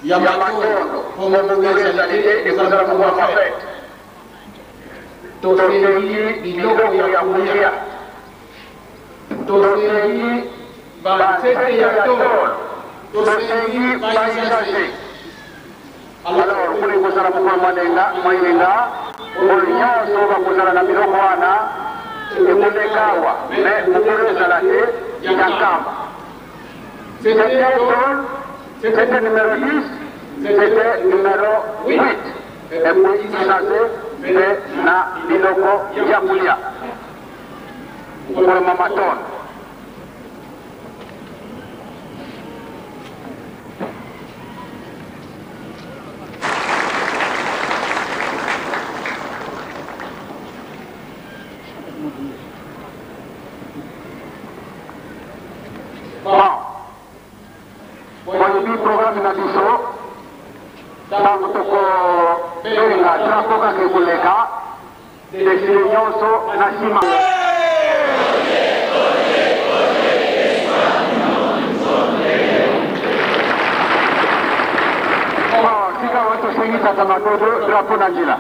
Ya matondo po mobulu ezali te, ekozala mokolo ya fete. Tosengi biloko ya kolia. Tosengi ba nzete ya tolo. Tosengi ba usagers. Alors kuna ekozala mokolo mwa lenga, mwa eyenga, oyo nyonso bakozala na biloko wana ekoleka awa, mais mobulu ezala te ya Nkamba. C'était tol, c'était numero 10, c'était numero 8 et puis usagers mpe na biloko ya kolia. Mokolo mwa matondo. Bon, boyebi programme na biso ntango tokobenga drapo kaka ekoleka defile nyonso na nsima. Bon, sika tosengi tata Madodo drapo na nzela.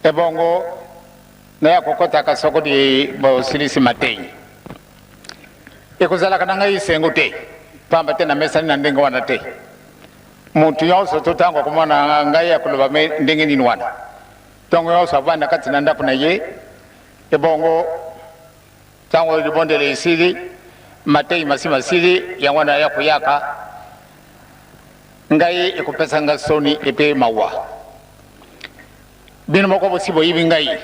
Ebongo naya kokɔtaka soko di bosilisi matei ekozalaka na ngai esengo te pamba te namesani na ndenge wana te motu nyonso to ntango akomona ngai akoloba me ndenge nini wana ntongo nyonso avanda kati na ndako na ye ebongo ntango libondeli esili matei masi masili yango wana ya koyaka ngai ekopesa nga soni epe mawa bino moko bosi boyibi ngai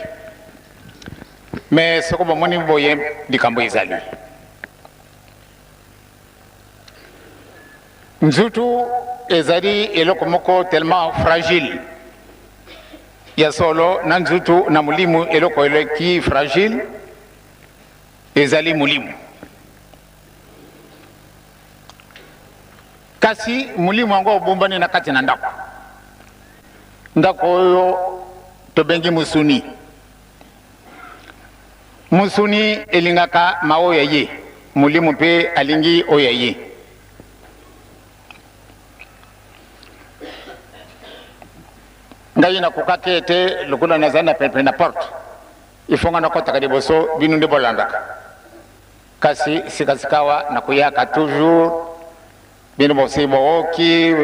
me soko bomoni boye likambo ezali nzutu ezali eloko moko tellement fragile ya solo na nzutu na molimo eloko eleki fragile ezali molimo kasi molimo yango obombani na kati na ndako ndako oyo tobengi mosuni mosuni elingaka maoyo ya ye molimo mpe alingi oyo ya ye ngai nakokaki ete lokola nazali na penepene na porte ifo ngai nakɔtaka liboso bino nde bolandaka kasi sikasikawa nakoyaka toujours bino bosi booki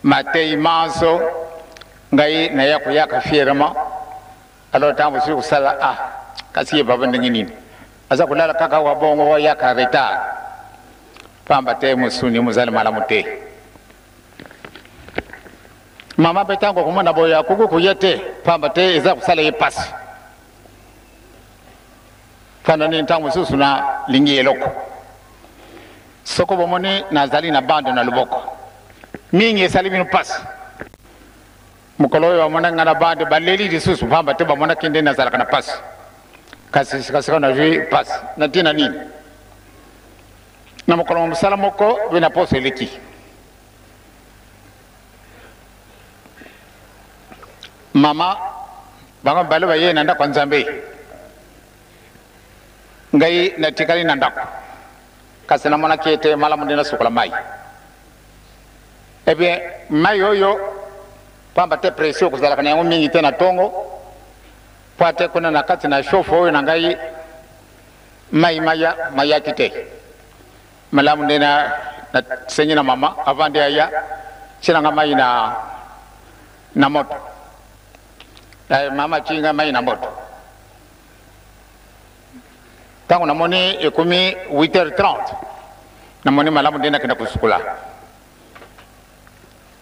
matei manso ngai naya koyaka fièrement alors ntango bosi kosala ah kasi ye baba ndenge nini aza kolala kaka wa bongo wayaka retard pamba te mosuni mozali malamu te mama mpe ntango akomona boye akoki koya te pamba te eza kosala ye mpasi fanda nini ntango mosusu nalingi eloko soko bomoni nazali na bande na loboko mingi esali bino mpasi mokolo oyo bamonaki ngai na bande baleli lisusu pamba te bamonaki nde nazalaka na mpasi kasi sikasika nazwi mpasi na ntina nini na mokolo mosala moko mpe na poso eleki mama bango mibale baye na ndako ya nzambe ngai natikali na ndako kasi namonaki ete malamu nde nasukola mai ebien mai oyo pamba te pression kozalaka na yango mingi te na ntongo mpo ate kuna na kati na chauffe oyo na ngai mai maya mayaki te malamu nde na nasengi na mama avant nde aya tiela nga mai na na moto eh, mama atii nga mai na moto ntango namoni ekomi 8h30 namoni malamu nde nakenda kosukola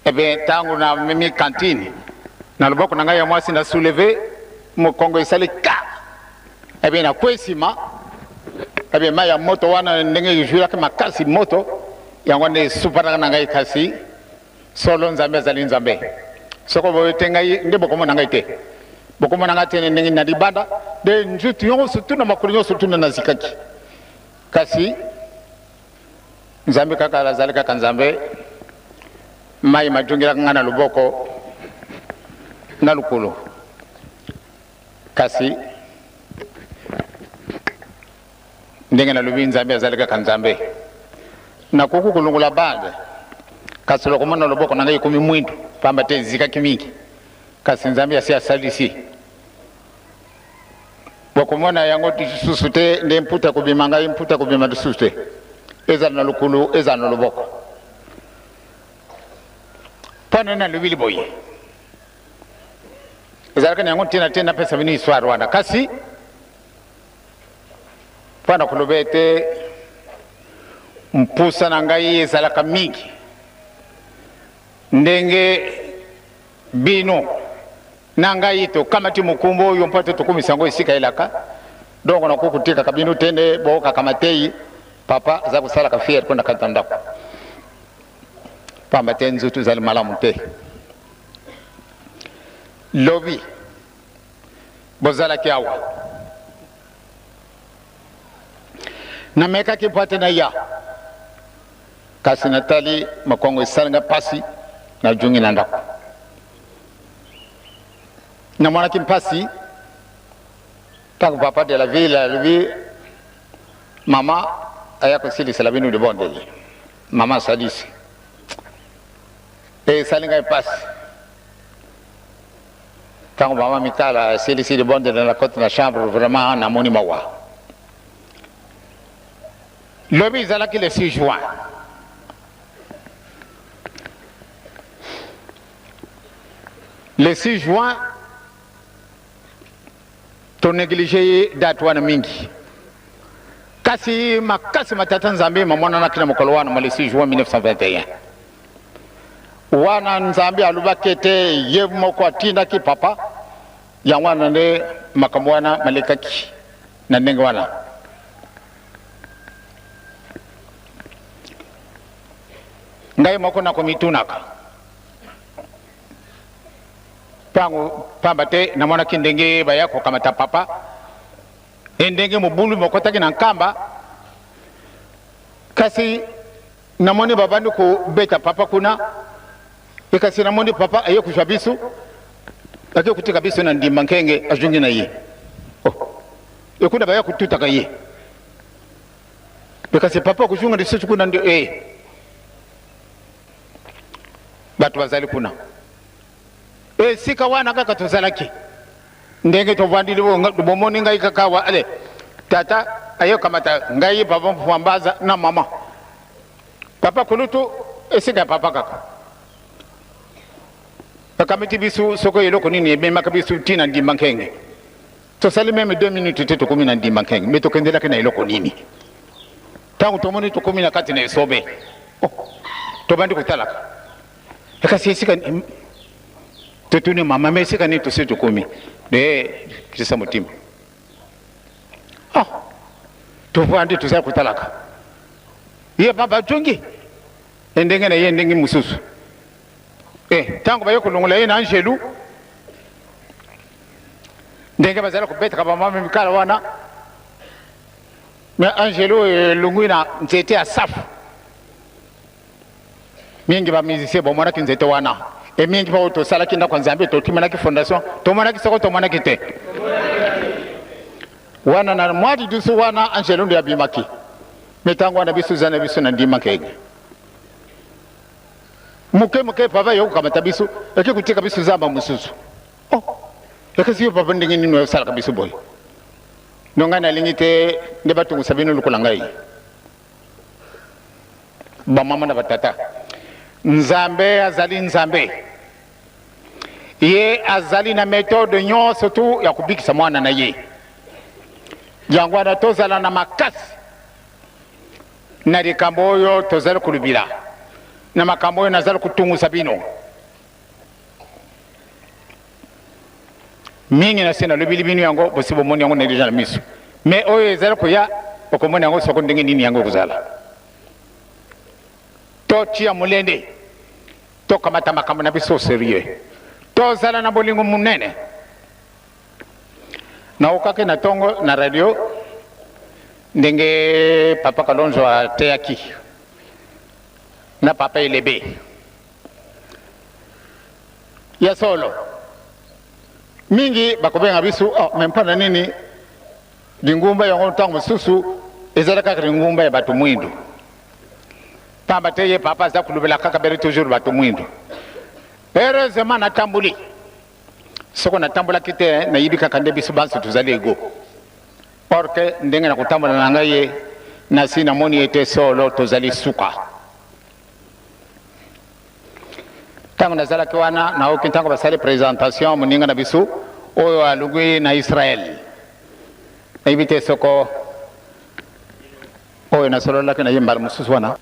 ebe ntango namemi kantine na loboko na ngai ya mwasi na souleve mokongo esali ka ebe nakwei nsima ebe mai ya moto wana ndenge ezwilaki makasi moto Yango nde esupanaka na ngai, kasi solo Nzambe azali Nzambe. Soko boye te ngai nde bokomona ngai te, bokomona ngai te ndenge na libanda nde nzutu nyonso tuna makolo nyonso tuna nazikaki. Kasi Nzambe kaka azali kaka Nzambe. Mai majongelaka ngai na loboko na lokolo, kasi ndenge nalobi, Nzambe azali kaka Nzambe. Nakoki kolongola bande, kasi lokomona loboko na ngai ekomi mwindu, pamba te ezikaki mingi. Kasi Nzambe asi asalisi, bokomona yango lisusu te. Nde mputa kobima ngai, mputa kobima lisusu te, ezala na lokolo, ezala na loboko. Mpo na nalobi boye, ezalaki na yango ntina te napesa bino histoire wana, kasi mpo na koloba ete mposa na ngai ezalaka mingi ndenge bino na ngai tokamati mokumba oyo mpo ete tokomisa yango esika elaka. Donc nakoki kotikaka bino te nde bookaka matei. Papa aza kosalaka fiere mpo na kati na ndako, pamba te nzoto ezali malamu te. Lobi bozalaki awa, namekaki mpo ete naya, kasi natali mokongo esalinga mpasi, najungi na ndako. Namonaki mpasi ntango papa de la ville alobi mama aya kosilisela bino libondeli. Mama asalisi, esali ngai mpasi ntango mama Mikala asilisi libondeli na koti na chambre. Vraiment namoni mawa. Lobi ezalaki le 6 juin. Le 6 juin, tonéglige ye date wana mingi, kasi makasi matata Nzambe mamonanaki na mokolo wana ma le 6 juin 1921 wana. Nzambe alobaki ete ye moko atindaki papa. Yango wana nde makambo wana malekaki na ndenge wana. Ngai moko nakomitunaka ntango, pamba te namonaki ndenge baya kokamata papa e ndenge mobulu mokotaki na Nkamba. Kasi namoni babandi kobeta papa kuna e, kasi namoni papa aye kozwa biso, ake kotika biso na Ndimba Nkenge, azongi na ye. Oh. Ekuna baya kotutaka ye e, kasi papa akozonga lisusu kuna nde e bato bazali kuna esika wana kaka tozalaki ndenge tovandi. Bomoni ngai kaka awa. Ale tata ayekamata ngai, papa Mfwambaza na mama, papa kulutu, esika ya papa kaka bakamiti biso. Soko eloko nini ememaka biso ntina Ndimba Nkenge, tosali même 2 minutes te, tokomi na Ndimba Nkenge. Me tokendelaki na eloko nini? Ntango tomoni tokomi na kati na esobe, oh, tobandi kotalaka. Kasi esika totuni mama, me esika nini tosi tokomi? De kisa motima, ah, tovandi, tozali kotalaka ye. Papa ajongi ndenge na ye ndenge mosusu. Ntango baye kolongola ye na angelu, ndenge bazali kobetaka bamama mikala wana, me angelu oyo elongwi na nzete ya safu. Mingi bamusicien bomonaki nzete wana e, mingi mpo tosalaki ndako ya Nzambe, totimanaki fondation, tomonaki. Soko tomonaki te wana na mwa lidusu wana, angelo nde abimaki. Me ntango wana biso eza na biso na Ndima Nkenge moke moke, papa ye kokamata biso, eke kotika biso zamba mosusu. Oh, ekesi yo papa, ndenge nini osalaka biso boye? No ngai nalingi te nde batungisa bino lokola ngai. Bamama na batata, Nzambe azali Nzambe. Ye azali na méthode nyonso tu ya kobikisa mwana na ye. Yango wana tozala na makasi na likambo oyo tozali kolobila, na makambo oyo nazali kotungusa bino mingi. Na se nalobili bino yango, bosi bomoni yango na déjà na miso, me oyo ezali koya, okomona yango soko ndenge nini yango ekozala. Totia molende, tokamata makambo na biso serieux, tozala na bolingo monene. Naokaki na ntongo na radio ndenge papa Kalonzo ateyaki na papa Elebe ya solo mingi bakobenga biso oh, me mpo na nini lingumba yango ntango mosusu ezala kaka lingumba ya bato mwindu pamba te ye papa aza kolobela kaka bele toujours bato mwindu. Heureusement natamboli, soko natambolaki te nayebi kaka nde biso banso tozali ego. Or ke ndenge na kotambola na ngai ye nasi namoni ete solo tozali suka. Ntango nazalaki wana naoki ntango basali présentation moninga na biso oyo alongwi na Israël, nayebi te soko oyo nasololaki na ye mbala mosusu wana.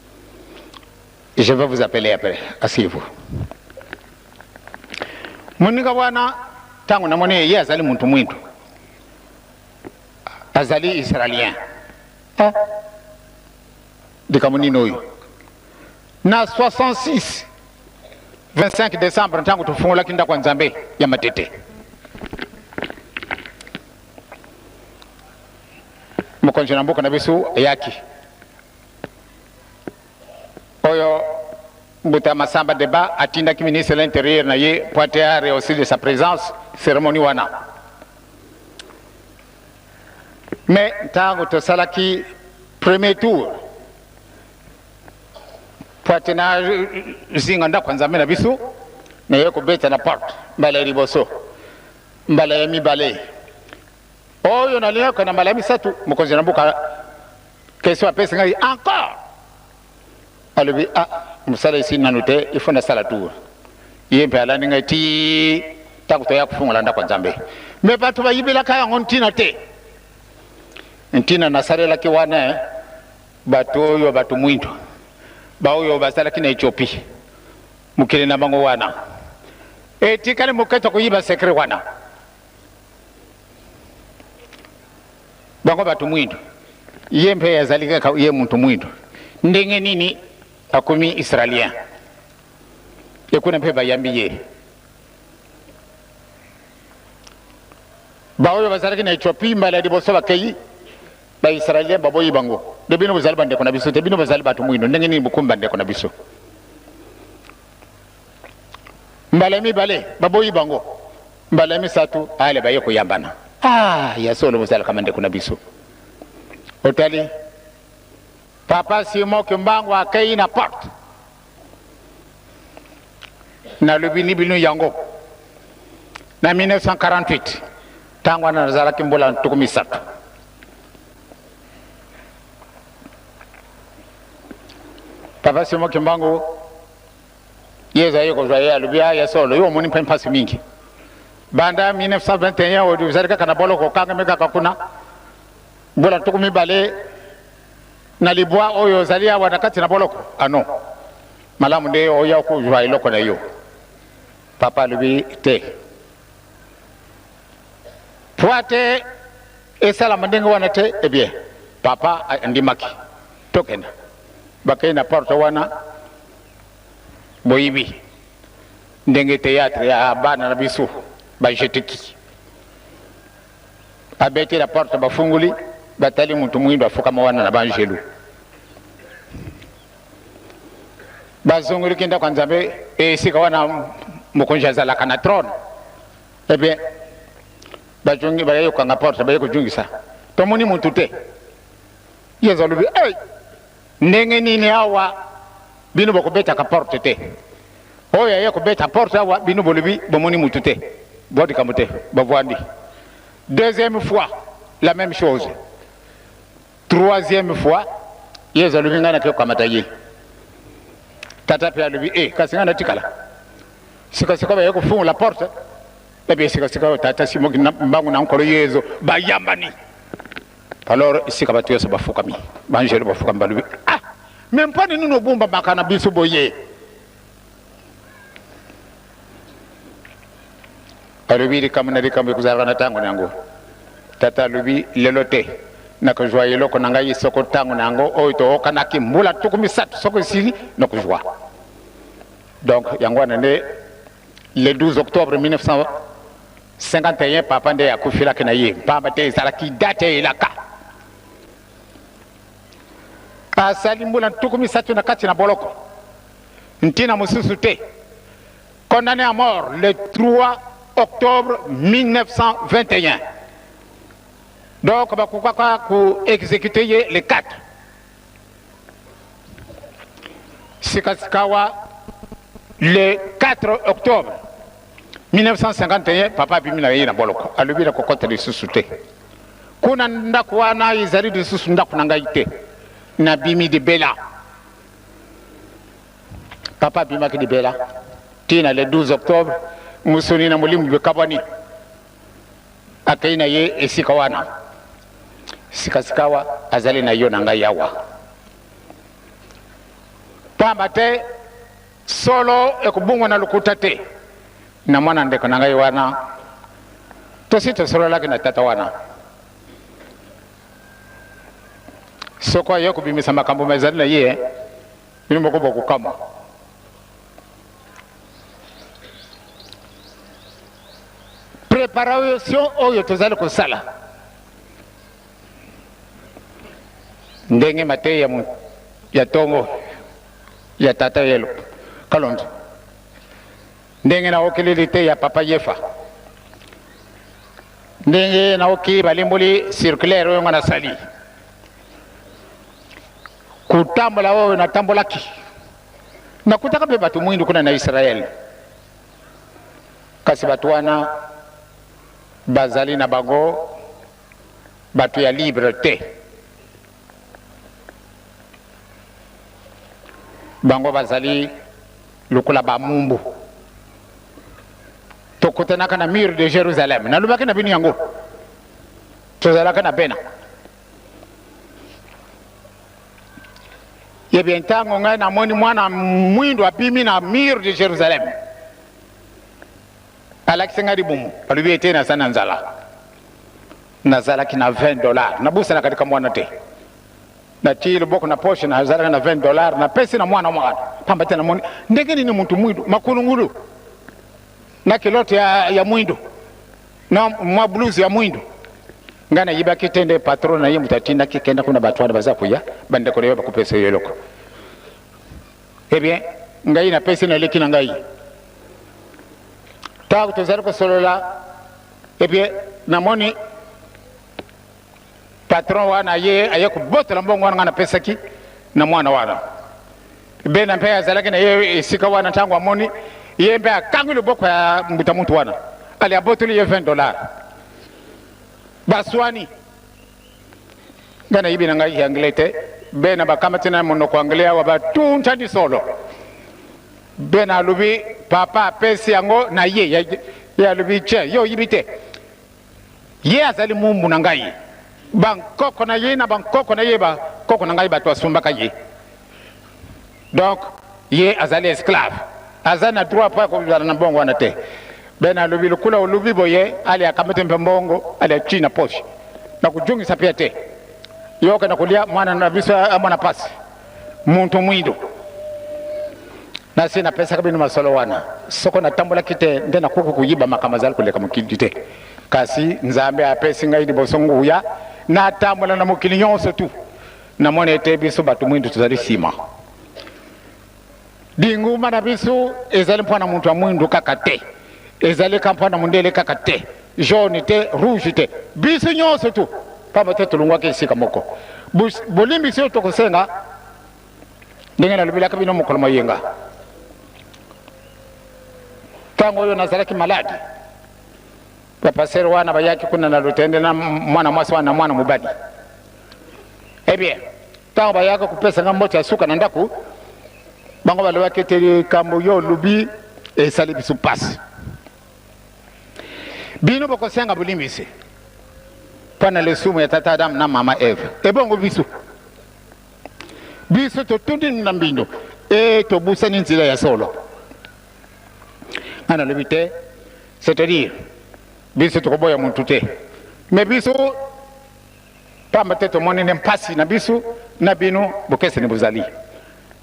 Je vais vous appeler après, asseyez-vous. Moninga wana ntango namoni ye azali muntu mwindu, azali israélien. Eh, likambo nini oyo? Na 66 25 décembre ntango tofungolaki ndako ya Nzambe ya Matete, mokonzi na mboka na biso ayaki oyo Mbuta Masamba Deba atindaki ministre de l'Intérieur na ye po ate a rehausser de sa présence cérémonie wana. Mais ntango tosalaki premier tour po ate na zinga ndako ya Nzambe na biso, naye kobeta na porte mbala ya liboso, mbala ya mibale, oyo nalingaka na mbala ya misato, mokonzi na mboka question apesi ngai encore, alobi ah, mosala esili nanu te, il faut nasala tour. Ye mpe alandi ngai ti ntango toya kofungola ndako ya Nzambe. Me bato bayibelaka yango ntina te. Ntina nasalelaki wana bato oyo bato mwindo baoyo bazalaki na Ethiopie, mokili na bango wana etikali moke tokoyiba sekre wana. Bango bato mwindo, ye mpe azali kaka ye moto mwindo, ndenge nini akomi israélien? Ekuna mpe bayambi ye. Baoyo bazalaki na Ethiopie mbala ya liboso bakei, baisraélien baboyi bango nde bino bozali bandeko na biso te, bino bozali bato mwindo, ndenge nini bokomi bandeko na biso? Mbala ya mibale baboyi bango, mbala ya misato ale baye koyambana. Ah, ya solo bozalaka bandeko na biso. Otali papa Simon Kimbangu akei na porte, nalobi ni bino yango na 1948, ntango wana nazalaki mbula 30. Papa Simon Kimbangu ye ezali kozwa ye, alobi ah, ya solo yo omoni mpe mpasi mingi banda 1921 oyo ozali kaka na boloko, okangami kaka kuna mbula 29 oyo ozali awa na kati na boloko. Ano malamu nde oya kozwa eloko na yo. Papa alobi te, po ate esalama ndenge wana te. Eh bien, papa andimaki, tokenda. Bakei na porte wana, boyibi ndenge théâtre ya bana na biso bajeteki. Abeti na porte, bafungoli, batali mutu mwindo afukama wana na banjelu. Bazongoliki ndako ya Nzambe esika wana mokonzi azalaka na trône. Eh bien, bazongi, baye kokanga porte, baye kozongisa, tomoni mutu te. Yezu alobi hey, ndenge nini awa bino bokobetaka porte te? Oyo aye kobeta porte awa, bino bolobi bomoni mutu te, bodikambo te, bavwandi. Deuxième fois la même chose, troisième fois Yezu alobi ngai nake kokamata ye. Tata mpe alobi e, kasi ngai natikala sikasika. Baye kofungola porte epe sikasika oyo tata Simoki mbangu na Nkolo Yezu bayambani. Alors esika bato nyonso bafukami, banjelo bafukami, balobi ah, me mpo nini obombamaka na biso boye? Alobi likambo na likambo ekozalaka na ntango na yango. Tata alobi lelo te. Nakozwa eloko na ngai soko ntango na yango oyo tookanaki mbula 30 soko esili nakozwa. Donc yango wana nde le 12 octobre 1951 papa nde akufelaki na ye, mpamba te ezalaki date elaka. Asali mbula 30 na kati na boloko, ntina mosusu te, condamné à mort le 3 octobre 1921. Donc bakokaka ko exécuter ye le 4. Sikasikawa le 4 octobre 1951 papa abimi na ye na boloko, alobi na kokota lisusu te kuna, ndako wana ezali lisusu ndako na ngai te, nabimi libela. Papa abimaki libela tina le 12 octobre, mosuni na molimo bikabwani, akei na ye esika wana. Sikasikawa azali na yo na ngai awa, pamba te solo ekobungwa na lokuta te. Na mwana ndeko na ngai wana tosi tosololaki na tata wana, soko aye kobimisa makambo mazali na ye, bino moko bokokamwa. Preparation oyo tozali kosala ndenge mateya ya tongo ya tata Yelo Kalonzo, ndenge naokeli liteya papa Yefa, ndenge naoki balimboli circulaire oyo nga nasali, kotambola oyo natambolaki, nakutaka mpe bato mwindu kuna na Israel, kasi bato wana bazali na bango bato ya libre te. Bango bazali lokola bamumbu. Tokutanaka na mur de Jérusalem, nalobaki na bino yango, tozalaka na bena ye bien. Ntango ngai namoni mwana mwindu abimi na mur de Jérusalem, alakisi ngai libumu, alobi ete naza na nzala. Nazalaki na 20 dollars, nabusanaka likambo wana te. Natii loboko na poche, nazalaki na 20 dollars, napesi na mwana mwana, pamba te namoni ndenge nini muntu mwindu makulungulu na kilote ya mwindu na mwa blouse ya mwindu. Ngai nayibaki te, nde patron na ye moto atindaki, kenda kuna, bato wana baza koya, bandeko na yo bakopesa yo eloko. Eh bien, ngai napesi, naleki na ngai. Ntango tozali kosolola, eh bien, namoni patron wana ye aye kobotola mbongo wana ngai napesaki na mwana wana. Bena mpe azalaki na ye esika wana, ntango amoni ye mpe akangi loboko ya mbuta mutu wana, ale abotoli ye 20 dollars, baswani. Ngai nayibi na ngai anglais te, bena bakamati na monoko anglais awa, batuntani solo. Bena alobi papa apesi yango na ye, ye alobi tie yo oyibi te, ye azali mumbu na ngai, bankoko na ye na bankoko na ye, bakoko na ngai bato asumbaka ye, donc ye azali esclave, aza na droit mpo akozala na mbongo wana te. Bena alobi lokola olobi boye, ali akamati mpe mbongo, ali atii na poche, na kojungisa mpe te, yo okenda kolia, mwana na biso amona pasi, muntu mwindo. Nasi napesaka bino masolo wana, soko natambolaki te nde nakoki koyiba makambo azali koleka mokili te, kasi Nzambe apesi ngai liboso nguya natambola na mokili nyonso tu, namoni ete biso bato mwindu tozali nsima. Linguma na biso ezali mpo na moto ya mwindu kaka te, ezali ka mpo na mondele kaka te, jaune te, rouge te, biso nyonso tu, pamba te tolongwaki esika moko. Bolimbisi oyo tokosenga, ndenge nalobelaki bino mokolo moyenga, ntango oyo nazalaki maladi, bapasere wana bayaki kuna na lotende na mwana mwasi wana na mwana mobali. Eh bien, ntango bayaki kopesa nga mbote ya suka na ndako, bango balobaki ete likambo yo olobi esali biso mpasi, bino bokosenga bolimbisi mpo na lisumu ya tata Adamu na mama Eve, ebongo biso biso totundi na mbindo e tobusani nzela ya solo. Nga nalobi te, c'est-à-dire biso tokoboya muntu te, mais biso Pamba te tomoni nde mpasi na biso na bino bokeseni bozali.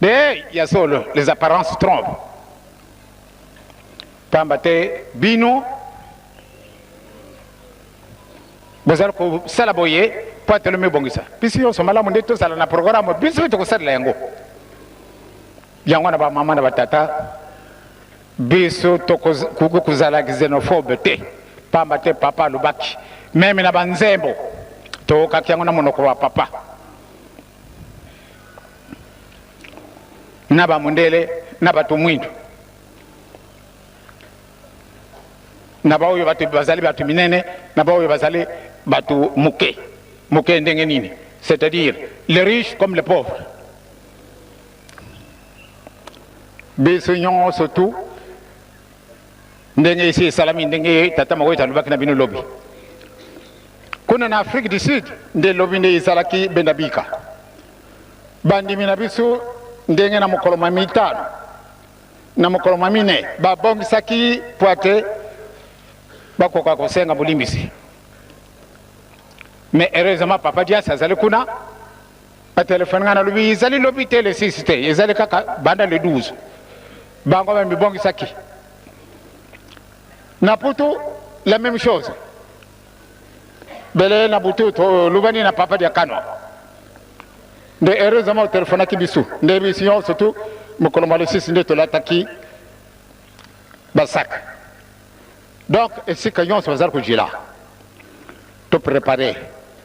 De ya solo, les apparences trompent. Pamba te bino bozali kosala boye mpo ete lomibongisa. Biso nyonso malamu nde tozala na programme, biso mpe tokosalela yango. Yango na bamama na batata, biso tokoki kozala xenophobe te, pamba te papa alobaki meme na banzembo toyokaki yango na monoko wa papa na bamundele na bato mwindo na baoyo bato bazali bato minene na baoyo bazali bato moke moke. Ndenge nini? C'est-à-dire les riches comme les pauvres, biso nyonso tu ndenge esi esalami, ndenge tata moko ete alobaki na bino lobi kuna na Afrique du Sud. Nde lobi nde ezalaki benda bika bandimi na biso ndenge na mokolo ma mitano na mokolo ma mine babongisaki po ete bakoka kosenga bolimbisi. Mais heureusement papa Dias azali kuna, batelefone ngai, nalobi ezali lobi te, le 6 te, ezali kaka banda le 12. Bango bamibongisaki. Na putu la même chose, bele na butu tolubani na papa Diakano. Nde heureusement otelefonaki biso, nde biso nyonso tu mokolo mwa le 6 nde tolataki basak. Donc esika nyonso bazali kojila, toprépare.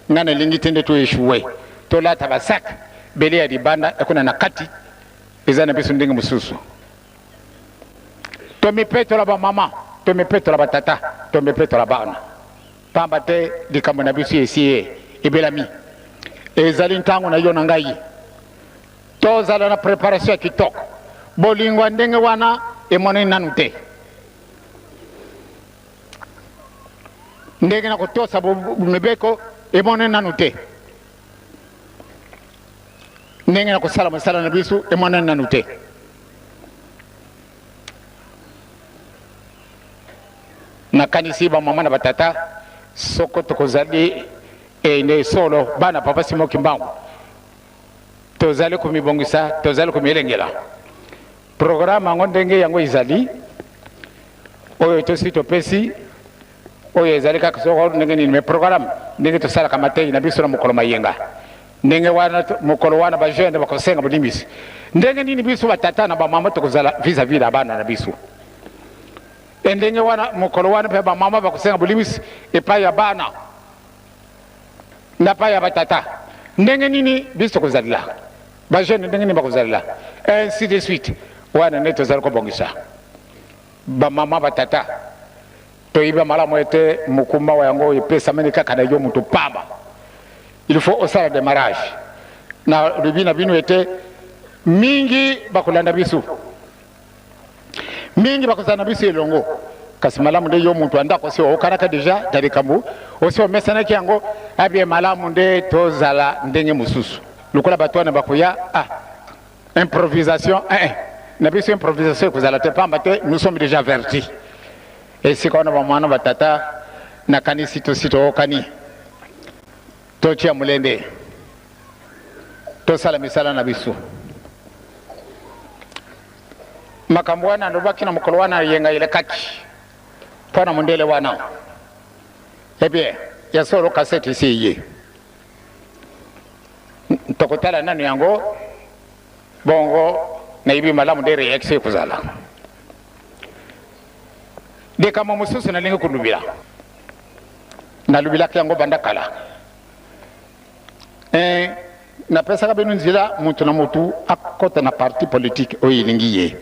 Ngai nalingi te nde toéchouer, tolata basak bele ya libanda ekona na kati eza na biso ndenge mosusu. Tomipetola bamama, tomipetola batata, tomipetola bana, pamba te likambo na biso esi ye ebelami. Ezali ntango na yo na ngai tozala na préparation ya kitoko. Bolingo ya ndenge wana emonani nanu te, ndenge na kotosa mibeko emonani nanu te, ndenge na kosala mosala na biso emonani nanu te. Nakanisi bamama na batata, soko tokozali nde solo bana papa Simon Kimbangu, tozali komibongisa, tozali komilengela. Programme yango ndenge yango ezali oyo tosi topesi, oyo ezali kaka soko ndenge nini, mais programme ndenge tosalaka matei na biso na mokolo mayenga, ndenge wana mokolo wana bajeune bakosenga bolimbisi, ndenge nini biso batata na bamama tokozala vis-à-vis na bana na biso, e ndenge wana mokolo wana mpe bamama bakosenga bolimbisi epai ya bana na epai ya batata, ndenge nini biso tokozalela bajeune, ndenge nini bakozalela, ainsi de suite. Wana nde tozali kobongisa. Bamama, batata, toyebi malamu ete mokumba wa yango epesamani kaka na yo moto pamba. Il faut osala démarrage. Na lobi na bino ete mingi bakolanda biso, mingi bakozala na biso elongo, kasi malamu nde yo moto ya ndako osi okanaka déjà na likambo, osi omesanaki yango abie. Malamu nde tozala ndenge mosusu lokola bato wana bakoya. Ah, improvisation eh, eh. Na biso improvisation ekozala te, pamba te nous sommes déjà avertis. Esika wana, bamwana, batata, nakanisi tosi tookani. Totia molende, tosala misala na biso. Makambo wana alobaki na mokolo wana yenga elekaki mpo na mondele wana. Eh bien, ya solo kasete esi eye, tokotala nanu yango. Bongo nayebi malamu nde réaction ekozala. Likambo mosusu nalingi kolobela, nalobilaki yango banda kala, napesaka bino nzela moto na motu akɔta na parti politique oyo elingi ye.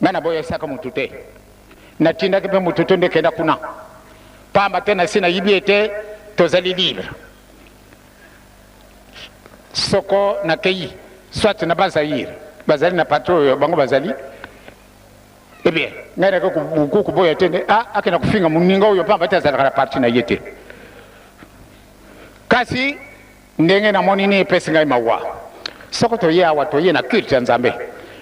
Ngai naboyesaka motu te, natindaki mpe motu te nde kenda kuna, pamba te nasi nayibi ete tozali libre. Soko nakei soit na Bazaire, bazali na parti oyo bango bazali, eh bien ngai nake koboya te nde akenda kofinga moninga oyo, pamba te azalaka na parti na ye te. Kasi ndenge namoni nini epesi ngai mawa, soko toye awa, toye na culte ya Nzambe,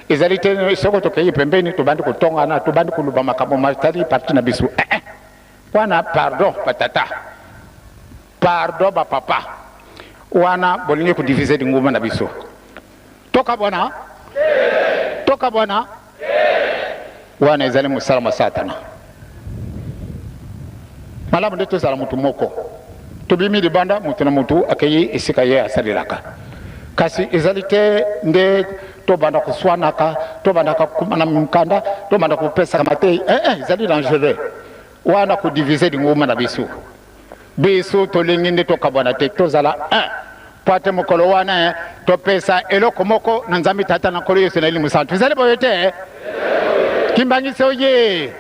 ezali te soko tokei pembeni, tobandi kotongana, tobandi koloba makambo matali parti na biso, eh, eh. Wana pardon, batata. Pardon ba papa wana bolingi ko diviser lingomba na biso. Tokabwana? Tokabwana? Wana ezali mosala mwa Satana. Malamu nde tozala motu moko. Tobimi libanda, moto na motu akei esika ye asalelaka. Kasi ezali te nde tobanda koswanaka, tobandaka kokomana mikanda, tobanda kopesaka mateyi. Eh, eh, ezali dangereux. Wana ko diviser lingomba na biso. Biso tolingi nde tokabwana te, tozala un. Mpo ate mokolo wana eh, topesa eloko moko na Nzambe Tata na Nkolo Yesu na Elimo Santu. Ezali boye te? Eh? Kimbangisi oye!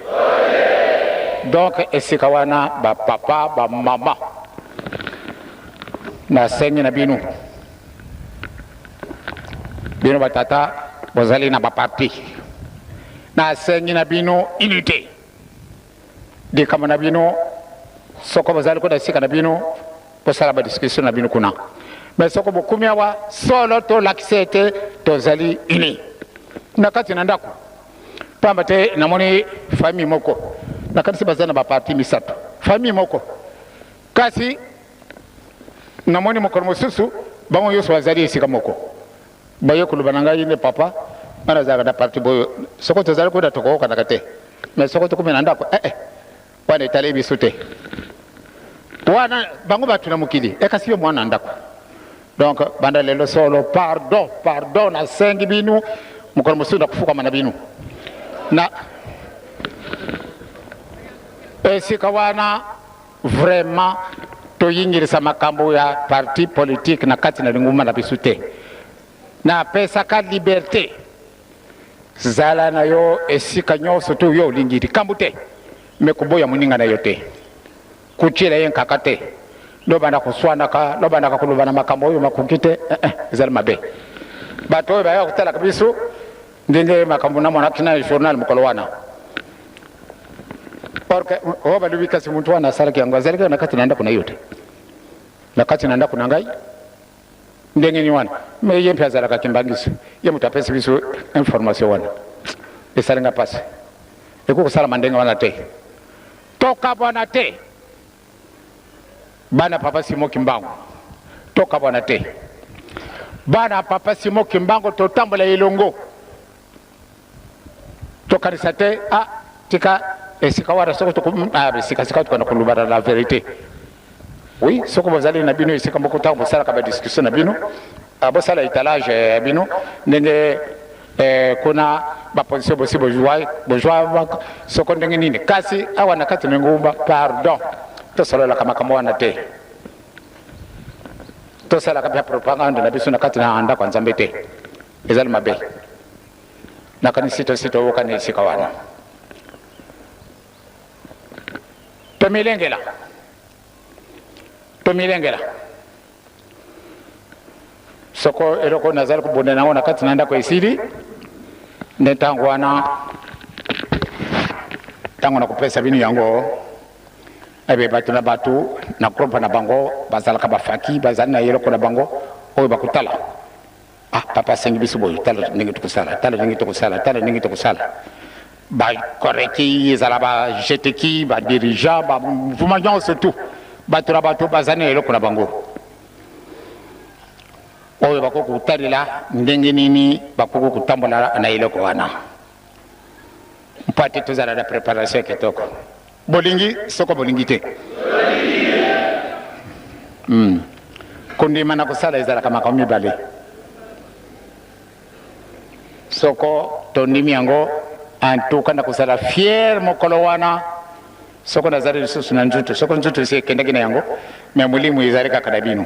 Donc esika wana ba papa, ba mama, nasengi na bino, bino ba tata bozali na ba parti, nasengi na bino unité. Likambo na bino soko bozali kuna esika na bino bosala ba discussion na bino kuna, mais soko bokumi awa solo tolakisa ete tozali uni na kati na ndako, pamba te namoni famille moko nakanisi baza na baparti misato, famille moko kasi namoni mokolo mosusu bango nyonso bazali esika moko. Baye koloba na ngai nde papa, ngai nazalaka na parti boyo, soko tozali kuna tokoyokanaka te, mais soko tokomi na ndako eh, eh, wana etali biso te, wana bango bato na mokili eh, kasi yo mwana na ndako. Donc banda lelo solo pardon, pardon, nasengi bino mokolo mosusu nakofukama na bino na esika wana. Vraiment toyingilisa makambo ya parti politique na kati na lingomba na biso te. Napesaka liberte, zala na yo esika nyonso to yo olingi, likambo te, me koboya moninga na yo te, kotiela ye nkaka te, lobanda koswanaka, lobandaka koloba na makambo oyo makoki te, eh, eh, ezali mabe. Bato oyo bayaka kotalaka biso ndenge makambo namonaki na journal mokolo wana orke oyo balobi, kasi moto wana asalaki yango azalaki na kati na ndako na yo te, na kati na ndako na ngai ndenge nini wana? Me ye mpe azalaka kimbangiso, ye moto apesi biso information wana, esali nga mpasi. Ekoki kosalama ndenge wana te, tokabwana te bana papa Simon Kimbangu, tokabwana te bana papa Simon Kimbangu, totambola elongo, tokanisa te ah, tika esika wana soko ah, esika sika tokanda kolobana la verité. Oui, soko bozali na bino esika moko, ntango bosalaka badiscussion na bino, ah, bosala etalage ya bino ndenge eh, kuna baposition bosi bozwa soko ndenge nini, kasi awa na kati na ngumba, pardon, tosololaka makambo wana te, tosalaka mpe propagande na biso na kati na ndako ya Nzambe te, ezali mabe. Nakanisi tosi toyokani esika wana, tomilengela, tomilengela. Soko eloko nazali kobunda nango na kati na ndako esili, nde ntango wana, ntango nakopesa bino yango ebe bato na bato na groupe na bango bazalaka bafaki, bazali na eloko na bango oyo bakotala. Ah, papa asengi biso boye, tala ndenge tokosala, tala ndenge tokosala, tala ndenge tokosala. Bakoreki ezala bajeteki, badirigeant, bamouvement nyonso tout, bato na bato bazali na eloko na bango oyo bakoki kotalela ndenge nini bakoki kotambola na eloko wana, mpo ate tozala na préparation ya kitoko. Bolingi soko bolingi te, Kondima na kosala ezalaka makambo mibale. Soko tondimi yango, antuka na kozala fier mokolo wana, soko nazali lisusu na nzutu, soko nzutu esi ekendaki na yango, me molimo ezali kaka na bino.